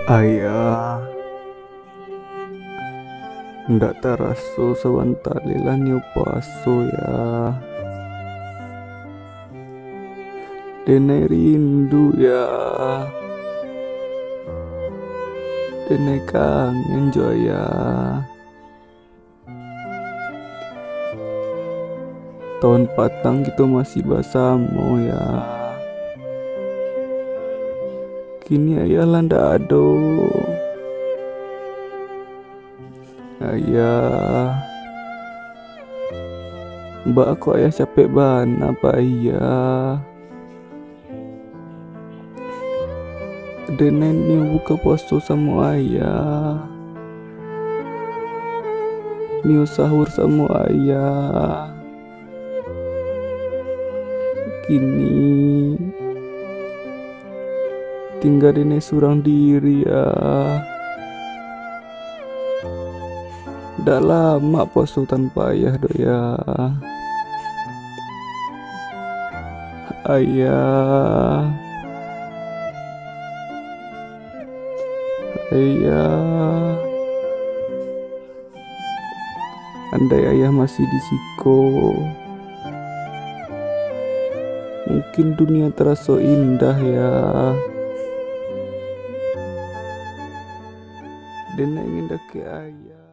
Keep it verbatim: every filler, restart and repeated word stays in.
Ayah, ndak taraso sabanta lai lah nio puaso, Yah. Denai rindu, Yah. Denai kangen jo Ayah. Tahun patang kito masih basamo, Yah. Kini Ayah lah ndak ado. Ayah, baa kok Ayah capek bana pai, Yah? Denai nio buka puaso samo Ayah, nio sahur samo Ayah. Kini tingga denai surang diri, Yah. Ndak lamak puaso tanpa Ayah doh, Yah. Ayah. Ayah. Andai Ayah masih di siko, mungkin dunia taraso indah, Yah. Denai ingin dakek Ayah.